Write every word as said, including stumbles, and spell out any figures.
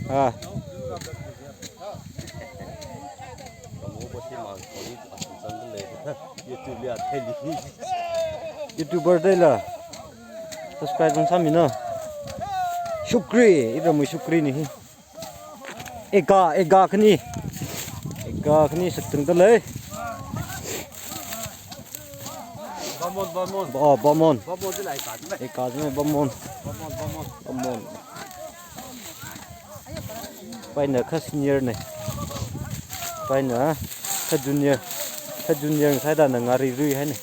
Ah. YouTuber dai la. Subscribe bing sāmi na. Shukri, ira mui shukri ni hi. Eka, eka khani. Eka khani saktung da lei. Bamon, bamon. Oh, bamon. Bamon chi lai ka. Eka chi bamon. Bamon, bamon. Bamon. Paina kha senior ne. Paina kha junior. Kha junior sāida na ngari rui hai ne.